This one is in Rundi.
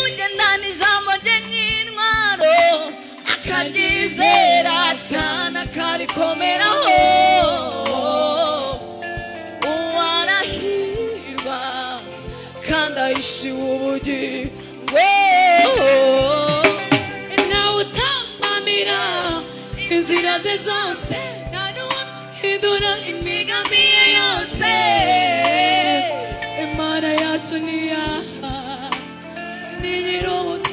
Ugendana ijambo rye nk'intwaro, akaryizera cyane, akarikomeraho, uwarahirwa kandi ahishiwe ubugingo. Ntawe utambamira inzira ze zose, nta n'uwahindura imigambi ye yose. Imana yacu ni yaha, ni nyir'ubutware.